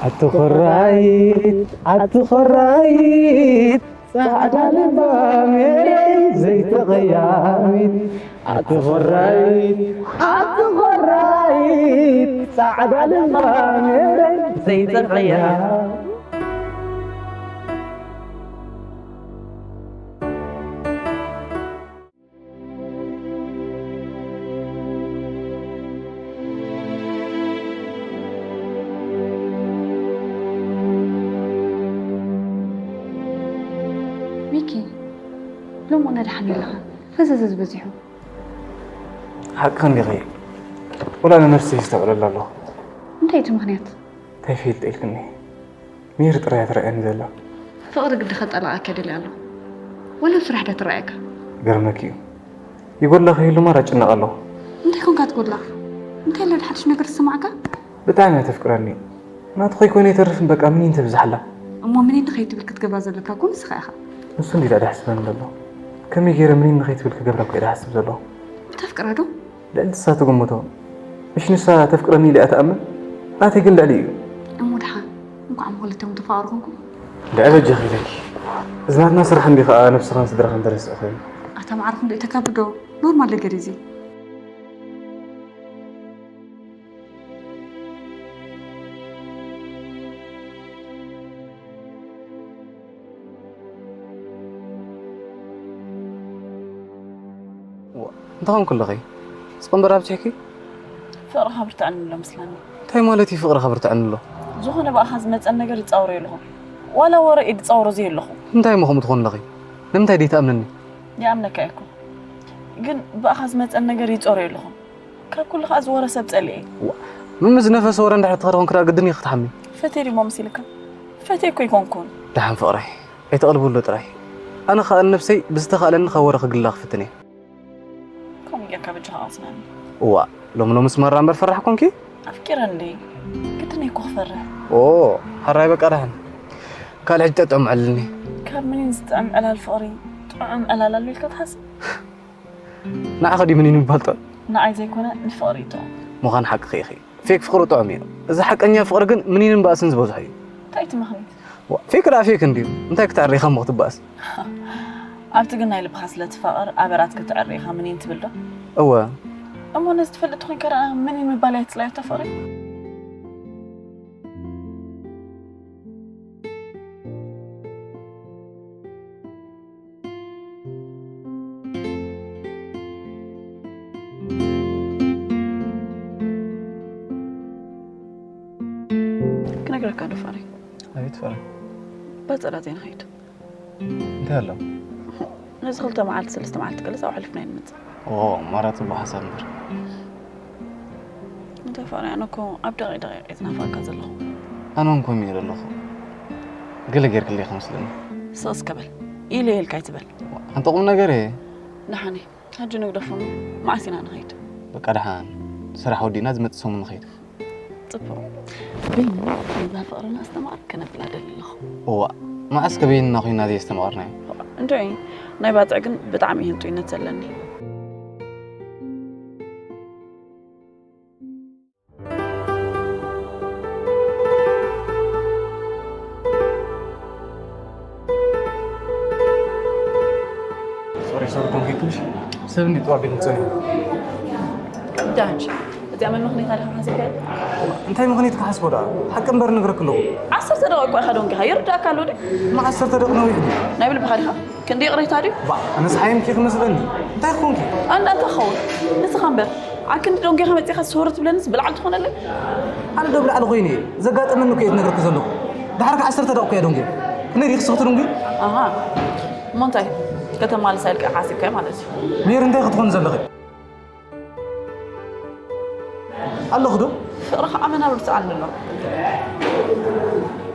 ኣቲ ኾራይት ኣቲ ኾራይት ጻዕዳ ልባም ኤረይ ዘይተቐያሚት ኣቲ ኾራይት ኣቲ ኾራይት ጻዕዳ ልባም ኤረይ ዘይተቐያሚት ሚኪ፣ ሎሚ እውን ደሓን የለኻ፣ ፈዘዘዝ በዚሑ። ሓቅኽን ዲኺ? ወላ ንነፍሰይ የስተውዕለላ ኣለኹ። እንታይ እቲ ምኽንያት? እንታይ ፊልጥ ኢልክኒ? ሚር ጥራይ እያ ትረኣየኒ ዘላ። ፍቕሪ ግዲ ከጠላቕካ ይደሊ ኣሎ። ወላ ኣብ ስራሕ ዶ ትረኣየካ? ገርመኪ እዩ። ይጎድላ ከይህሉ ማራ እጭነቕ ኣለኹ። እንታይ ኮንካ ትጎድላ? እንታይ ኣሎ ሓድሽ ነገር ዝስማዕካ? ብጣዕሚ እያ ተፍቅረኒ። ናቱ ከይኮነ ይተርፍን በቃ ምኒን ተብዝሓላ። እሞ ምኒን ንኸይትብል ክትገብራ ዘለካ እኮ ንስኻ ኢኻ። ንሱ እንዲ ደኣ ደሕስበኒ ዘሎ። ከመይ ገይረ ምኒን ንኸይትብል ክገብራ እኮ እየ ደሓስብ ዘለኹ። ብተፍቅራ ዶ? ልዕሊ ንሳ ትግምቶ። ምሽ ንሳ ተፍቅረኒ ኢለ እያ ትኣምን? ናተይ ግን ልዕሊ እዩ። እሞ ደሓን እንኳዕ እሞ ክልተኹም ተፋቐሩ ኮንኩም። እንድዒ በጃኺ ኢለኪ። እዚ ናትና ስራሕ እንዲ ኸዓ ነብስኻን ስድራኻን ተረስዕ ኮይኑ። ኣታ ማዕረ ክንደይ ተካብዶ? ኖርማል ነገር እዩ እዚ። እንታይ ኾንኩ ኣለኺ? ስቕ እምበር ኣብዚሕኪ? ፍቕርኻ ብርትዐኒ ኣሎ መስለኒ። እንታይ ማለት እዩ ፍቕርኻ ብርትዐኒ ኣሎ? ዝኾነ ብኣኻ ዝመፀኒ ነገር ይፃወሮ የለኹ። ዋላ ወረ እየ ድፃወሮ ዘየለኹ። እንታይ እሞ ከምኡ ትኾኒ ኣለኺ? ንምንታይ ደይትኣምንኒ? ይኣምነካ እየ እኮ። ግን ብኣኻ ዝመፀኒ ነገር ይፃወሮ የለኹ። ካብ ኩሉ ከዓ ዝወረ ሰብ ፀሊኤ። ዋ፣ ምምስ ዝነፈሰ ወረ እንድሕር ትኸደ ኮንኪ ደኣ ግድን እዩ ክትሓሚ። ፈትየ ድሞ መሲልካ? ፈትየ እኮ ኣይኮንኩን። ደሓን ፍቕረይ፣ ኣይተቕልብሉ ጥራይ። ኣነ ከዓ ንነብሰይ ብዝተኻእለኒ ካብ ወረ ክግልላ ክፍትን እየ። ከምኡ ጌርካ በጃኻ ኣጽናኒ። እዋ፣ ሎሚ ሎምስ ማራ እምበር ፈራሕ ኮንኪ? ኣፍቂረ እንዴ? ግድን እኮ ክፈርሕ። ኦ፣ ሓራይ በቃ ደሓን። ካልእ ሕጂ ጠጥዑም ዕልልኒ። ካብ ምኒን ዝጥዕም ዕላል ፍቕሪ ጥዑም ዕላል ኣሎ ኢልካ ትሓስብ? ንዓኺ ድዩ ምኒን ምባል ጥዑም? ንዓይ ዘይኮነ ንፍቕሪ እዩ ጥዑም። ምዃን ሓቅኺ ኢኺ። ፌክ ፍቕሪ ጥዑም እዩ። እዚ ሓቀኛ ፍቕሪ ግን ምኒንን ባእስን ዝበዝሖ እዩ። እንታይ ትምኽኒት? ዋ፣ ፌክ ደኣ ፌክ እንድዩ። እንታይ ክትዕሪ ኢኻ እሞ ክትባእስ? ኣብቲ ግን ናይ ልብኻ ስለ ትፋቐር ኣበራት ክትዕሪ ኢኻ ምኒን ትብል ዶ? እወ። እሞ ነዚ ትፈልጥ ተኾይንካ ደኣ ምኒን ምባል ኣይትጽላዮ እታ ፍቕሪ? ክነግረካ ዶ ፋሪ? ኣቤት ፋሪ። ባጽዕ ዳኣ ዘይንኸይድ። እንታይ ኣሎ? ነዚ ክልተ መዓልቲ ሰለስተ መዓልቲ ገለስ ኣውሕልፍና ይንመጽእ። ኦ፣ ማራ ጽቡቕ ሓሳብ እምበር። እንተ ፍቕሪ ኣነ እኮ ኣብ ደቂቕ ደቂቕ እየ ዝናፍቐካ ዘለኹ። ኣነ እውን ከምኡ ኢለ ኣለኹ። ገለ ጌርክለይ ከመስለኒ። ስቕ እስከ በል። ኢለ ኢልካ ኣይትበል። ኣንተ ቁም ነገር እየ። ደሓን እየ። ሕጂ ንግደፎ እሞ መዓስ ኢና ንኸይድ? በቃ ደሓን ስራሕ ወዲእና ዝመጽእ ሰሙን ንኸይድ። ጽቡቕ። በይነይ ነዛ ፍቕርና ኣስተማቕር ከነብላ ደሊ ኣለኹ። እዋእ፣ መዓስ ከ በይንና ኮይንና ዘየስተማቐርናዮ? እንድዒ፣ ናይ ባጽዕ ግን ብጣዕሚ እዩ ህንጡይነት ዘለኒ። ሶሪ ሶሪ ኮንኪ ትንሽ ሰብ እንዲ ጥዋ ቢል ንጸኒ። ዳንሽ እዚኣ መን ምኽንያት ኣለካ ሓሲብካዮ? እንታይ ምኽንያት ክሓስቦ ደኣ? ሓቂ እምበር ነግረክ ኣለኹ። ዓሰርተ ደቂቕ እኮ ኢኻ ደንጊኻ። ይርዳእካ ኣሎ ድዩ? እማ ዓሰርተ ደቂቕ ነዊሕ ድዩ? ናይ ብልብኻ ዲኻ? ክንዲ ይቕሬታ ድዩ? ባ ኣነስ ሓየምኪ ክመስለኒ። እንታይ ኮንኪ? ኣንዳ እንታይ ክኸውን? ንስኻ እምበር ዓክንዲ ደንጊኻ መጺኻ ሶሪ ትብለንስ ብላዕሊ ትኾነለይ? ኣነ ዶ ብላዕሊ ኮይነ እየ? ዘጋጠመኒ እኮ እየ ዝነግረኪ ዘለኹ። ደሓር ከ ዓሰርተ ደቂቕ እኮ እያ ደንጊኹ። ክንደይ ዲኺ ስኽቲ ደንጊ? ኣሃ እሞ እንታይ ከተማልሳ ኢልካ ሓሲብካዮ ማለት እዩ። ሜሪ እንታይ ክትኾኒ ዘለኺ? ኣለኹ ዶ? ፍቕርኻ ኣመና ብርትዓኒ ኣሎ።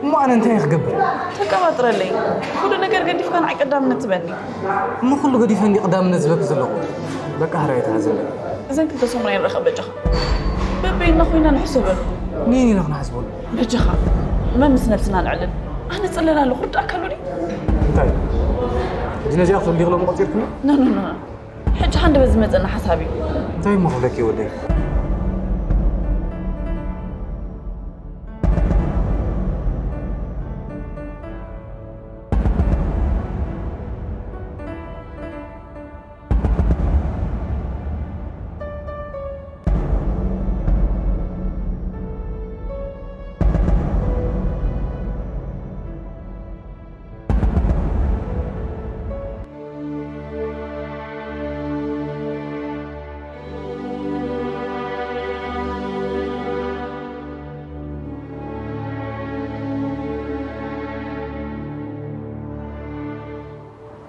እሞ ኣነ እንታይ ክገብር? ተቀባጥረለይ። ኩሉ ነገር ገዲፍካ ንዓይ ቀዳምነት ትበኒ። እሞ ኩሉ ገዲፈ እንዲ ቀዳምነት ዝበኪ ዘለኹ። በቃ ህራይ ተሓዝኒ። እዘን ክልተ ሰሙን ኣይንረኸብ በጃኻ። በበይና ኮይና ንሕሰበሉ። ኒን ኢና ክንሓስበሉ። በጃኻ መምስ ነብስና ንዕልል። ኣነ ጽለል ኣለኹ ርዳእካ ኣሎ ድዩ? እንታይ? ሕጂ ነዚኣ ክትብሊ ክሎም ቆጺርክኒ? ኖ ኖ ኖ። ሕጂ ሃንደበት ዝመጸና ሓሳብ እዩ። እንታይ እሞ ክብለኪ ወደይ?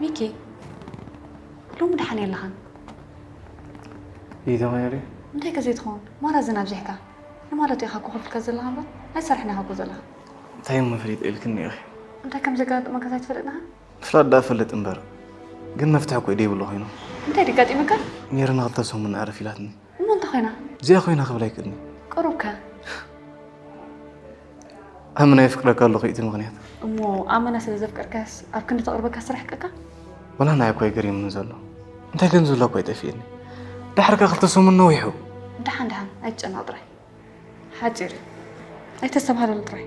ሚኪ፣ ሎሚ ደሓን የለኻን። ይተኸየሪ? እንታይ ከ ዘይትኸውን? ማራ ዝን ኣብዚሕካ። ንማለቱ ኢኻ እኮ ከፍልካ ዘለኻ እምበር፣ ኣይሰርሕን ኢኻ እኮ ዘለኻ። እንታይ እሞ ፈሊጠ ኢልክኒ ኢኺ? እንታይ ከም ዘጋጥመካ ኣይትፈልጥን ኢኻ? ምፍላጥ ደኣ እፈልጥ እምበር፣ ግን መፍትሒ እኮ ኢደ ይብሎ ኮይኑ። እንታይ ደጋጢሙካ? ሜሪ ንኽልተ ሰሙን ኣዕርፍ ኢላትኒ። እሞ እንታይ ኮይና? እዚኣ ኮይና ክብል ኣይክእልን። ቁሩብ ከ? ኣመና የፍቅረካ ኣለኹ እቲ ምኽንያት። እሞ ኣመና ስለ ዘፍቀርካስ ኣብ ክንዲ ተቕርበካ ስራሕ ሕቀካ? ወላ ንዓይ እኮ ኣይገሪምኒ ዘሎ። እንታይ ገንዘብ እኮ ኣይጠፍእኒ። ዳሕርካ ክልተ ሰሙን ነዊሑ። ደሓን ደሓን ኣይትጨነቕ ጥራይ። ሓጺር እዩ። ኣይተስተብሃለሉ ጥራይ።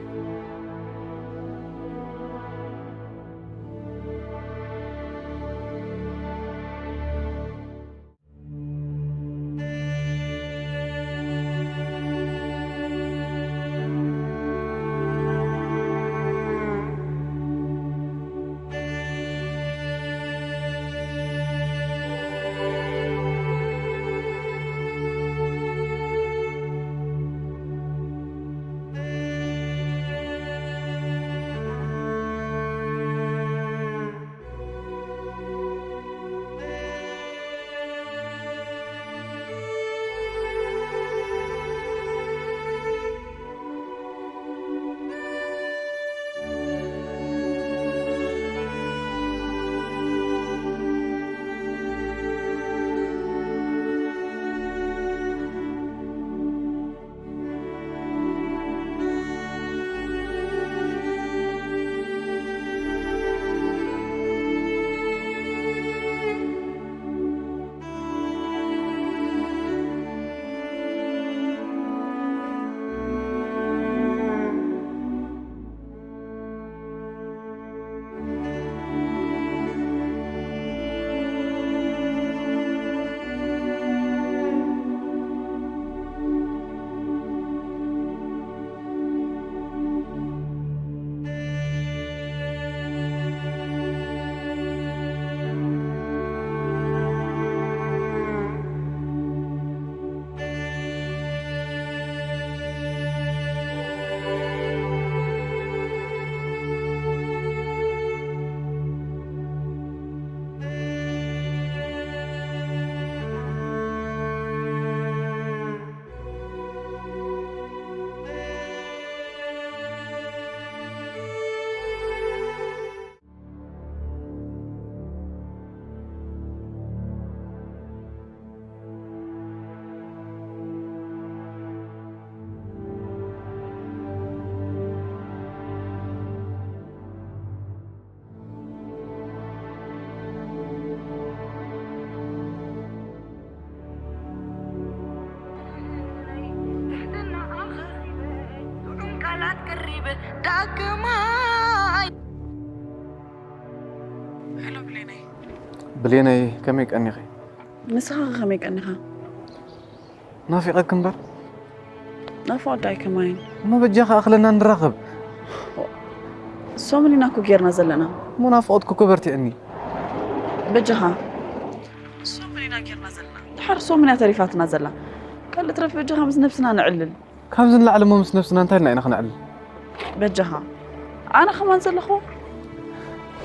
ብሌነይ፣ ከመይ ቀኒኺ? ንስኻ ከ ከመይ ቀኒኻ? ናፊቐኪ እምበር። ናፍቖት ደኣ ኣይከማይን። እሞ በጃኻ ኣኽለና ንራኸብ። ሶምን ኢና እኮ ጌርና ዘለና። እሞ ናፍቖትኪ እኮ በርቲዕኒ። በጃኻ። ሶምን ኢና ጌርና ዘለና። ድሓር ሶምን እያ ተሪፋትና ዘላ። ካልእ ትረፍ በጃኻ ምስ ነብስና ነዕልል። ካብዚ ንላዕሊ እሞ ምስ ነብስና እንታይ ኢልና ኢና ክነዕልል? በጃኻ። ኣነ ከማን ዘለኹ።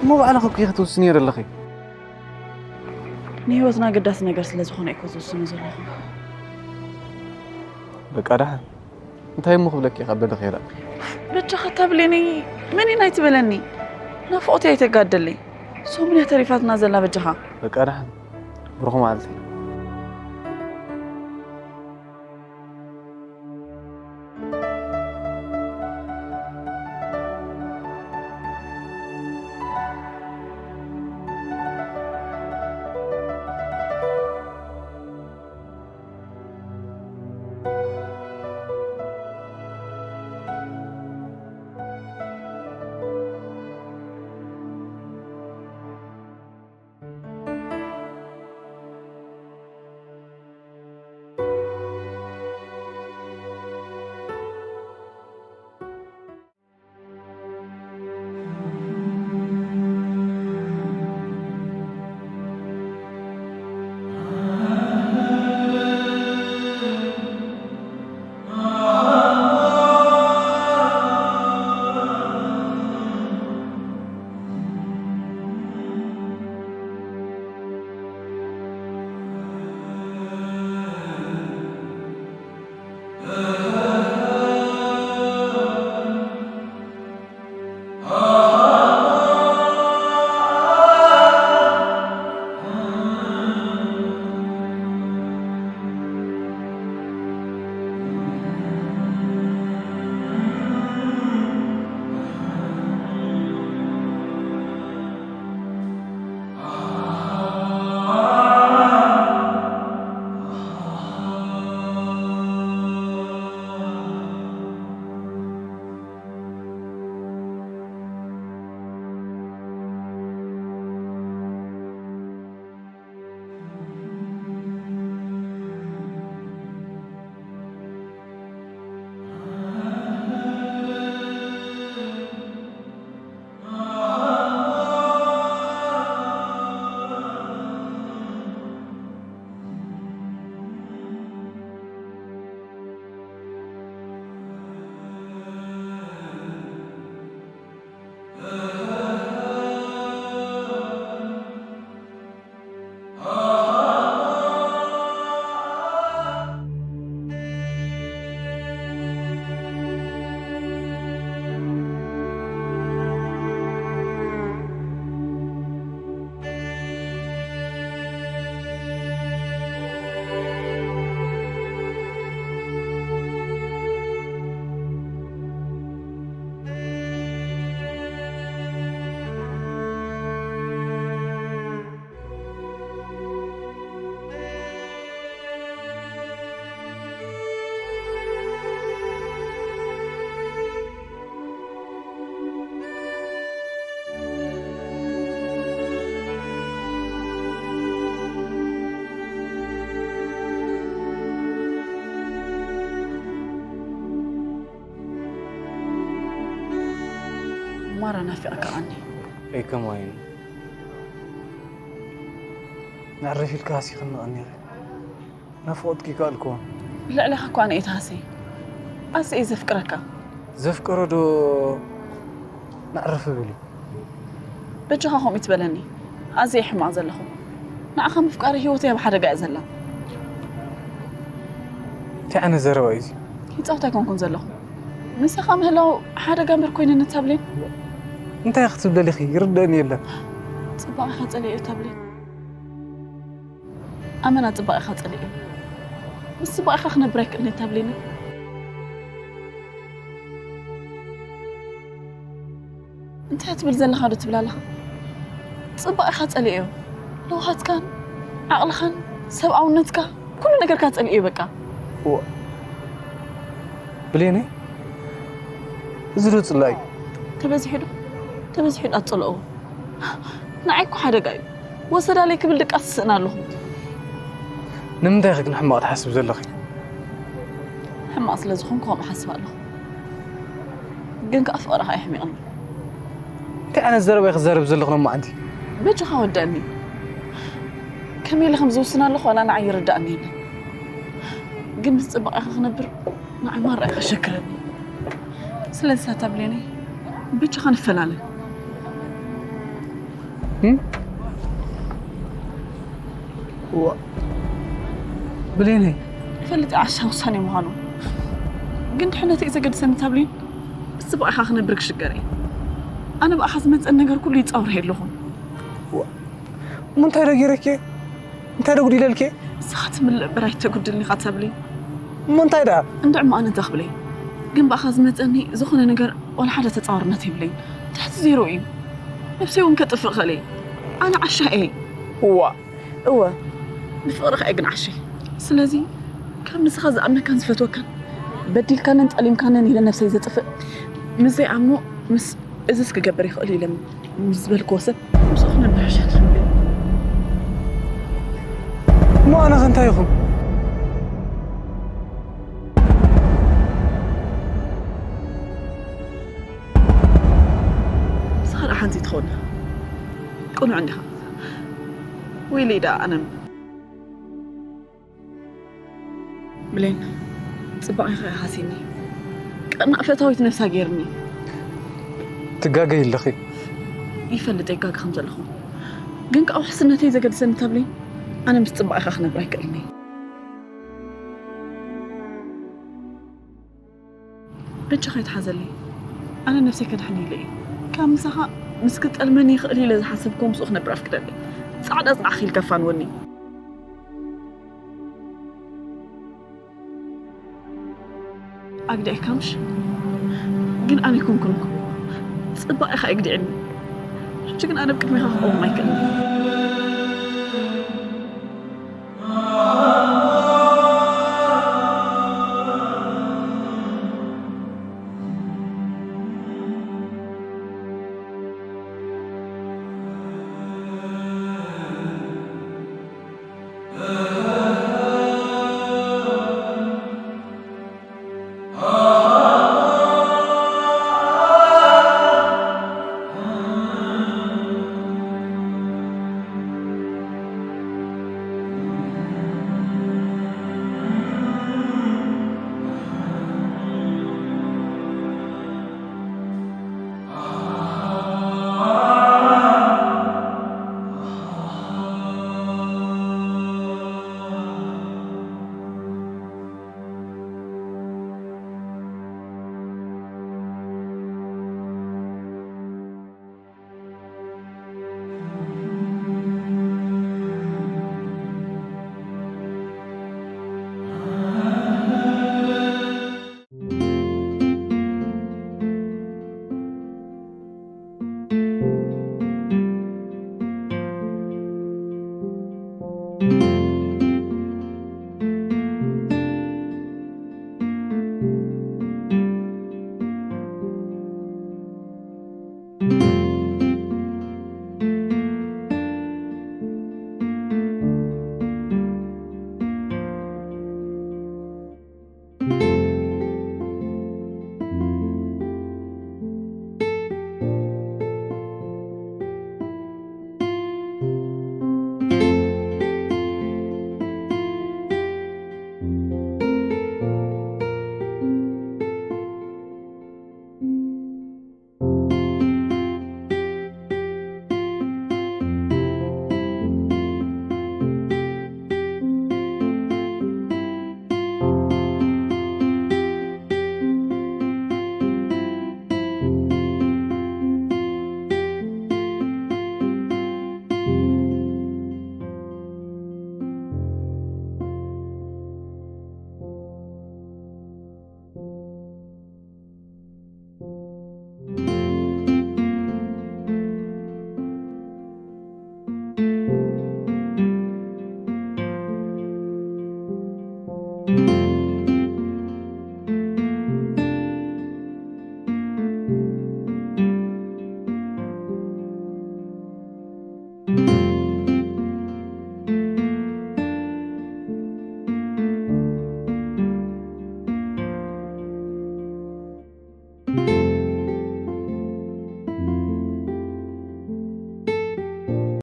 እሞ ባዕልኺ እኮ ኢኺ ትውስንዮ ዘለኺ። ንህይወትና ኣገዳሲ ነገር ስለ ዝኾነ እኮ ዝውስኖ ዘለኹ። በቃ ደሓን። እንታይ እሞ ክብለኪ ካብ በደኺ ይረኣ። በጃኻ እታ ብሌነይ መን ኢና ኣይትበለኒ። ናፍቖተይ ኣይተጋደለይ። ሶምን እያ ተሪፋትና ዘላ በጃኻ። በቃ ደሓን። ብሩኽ መዓልቲ። ማራ ናፊቐካ ቀኒ። እይ ከማይን ነዕርፍ ኢልካ ሃሲኽኒ ቀኒረ ናፍቖትኪ ይከኣልክዎን ልዕለኻ እኳ ኣነ እየ ተሃስየ። ኣዝየ እየ ዘፍቅረካ። ዘፍቀሮ ዶ ነዕርፍ ብል እዩ በጃኻ ከምኡ ትበለኒ። ኣዝየ ሕማቕ ዘለኹ ንዓኻ ምፍቃር ህይወተይ ኣብ ሓደጋ እያ ዘላ። እንታይ ዓይነት ዘረባ እዩ እዚ ይጻወት ኣይኮንኩን ዘለኹ ምሳኻ ምህላው ሓደጋ እምበር ኮይነ ንታብሌን እንታይ ክትብለሊኺ ይርደእኒ የለን ጽባቐኻ ጸሊኦ እዩ ታብሌን ኣመና ጽባቐኻ ጸሊኦ እዩ ምስ ጽባቐኻ ክነብር ኣይክእልን እዩ ታብሌን እንታይ ትብል ዘለኻ ዶ ትብል ኣለኻ ጽባቐኻ ጸሊኦ እዩ ለውሃትካን ዓቕልኻን ሰብኣውነትካ ኩሉ ነገርካ ጸሊኦ እዩ በቃ ብሌነይ እዚ ዶ ፅላኢ ተበዚሑ ዶ ተበዚሑ ዶ ኣትፀልኦ ንዓይ እኮ ሓደጋ እዩ ወሰዳለይ ክብል ድቃስ ትስእን ኣለኹ ንምንታይ ኢኺ ግን ሕማቕ ትሓስብ ዘለኺ ሕማቕ ስለ ዝኾንኩ ከምኡ ሓስብ ኣለኹ ግን ከዓ ፍቕርኻ የሕሚቕኒ እንታይ ዓይነት ዘረባ ኢኺ ዘረብ ዘለኹ ሎማዓንቲ በጃኻ ወደእኒ ከመይ ኢለ ከም ዝውስን ኣለኹ ዋላ ንዓይ ይርዳእኒ የለን ግን ምስ ፅባቐኻ ክነብር ንዓይ ማራ ኢኻ ሸክረኒ ስለዚ ሳታ ብሌነይ በጃኻ ንፈላለ ብሌነይ ይፈልጥ ዓሻ ውሳኔ ምዃኑ ግን ድሕነተይ ዘገድሰኒ ታብሊን ምስ ብኣኻ ክነብር ክሽገር እየ ኣነ ብኣኻ ዝመፀን ነገር ኩሉ ይፃውር ኣለኹ እሞ እንታይ ዶ ገይረኪ እንታይ ዶ ጉዲለልኪ ንስኻ ትምልእ እምበር ኣይተጉድልኒ ኢኻ ተብሊ እሞ እንታይ ደኣ እንድዕ እሞ ኣነ እንታይ ክብለይ ግን ብኣኻ ዝመፀኒ ዝኾነ ነገር ዋላ ሓደ ተፃዋርነት የብለይ ትሕቲ ዜሮ እዩ ነብሰይ እውን ከጥፍእ ኽእል እየ ኣነ ዓሻ እየ እዋ እወ ብፍቕርኻ እየ ግን ዓሸይ ስለዚ ካብ ንስኻ ዝኣምነካን ዝፈትወካን በዲልካንን ጠሊምካንን ኢለ ነብሰይ ዘጥፍእ ምስ ዘይኣምኖ ምስ እዝስ ክገብር ይኽእል ኢለ ምስ ዝበልክዎ ሰብ ምስኡ ክነብር ሕሸት እሞ ኣነ ከ እንታይ ይኹን ንስኻ ደኣ ሓንቲ ትኸውን ቁኑዕ እንዲኻ ወይለይ ደኣ ኣነ ብሌን ፅባቐኻ ይሃሲኒ ቀናእ ፈታዊት ነብሳ ገይርኒ ትጋገይ ኣለኺ ይፈልጥ ይጋገ ከም ዘለኹ ግን ከዓ ውሕስነተይ ዘገድሰኒ ተብለይ ኣነ ምስ ፅባቐኻ ክነብር ኣይክእልኒ በጃኻ ይትሓዘለይ ኣነ ነብሰይ ከድሕን ኢለ እዩ ካብ ምሳኻ ምስ ክጠልመኒ ይኽእል ኢለ ዝሓሰብክዎ ምስኡ ክነብር ኣፍቅደለይ ፃዕዳ ፅናዕኺ ኢልካ ፋንወኒ ኣግዲዕካ ምሽ ግን ኣነ ኣይኮንኩን እኮ ፅባቐኻ ኣግዲዕኒ ሕጂ ግን ኣነ ብቅድሜኻ ክቐውም ኣይክእልን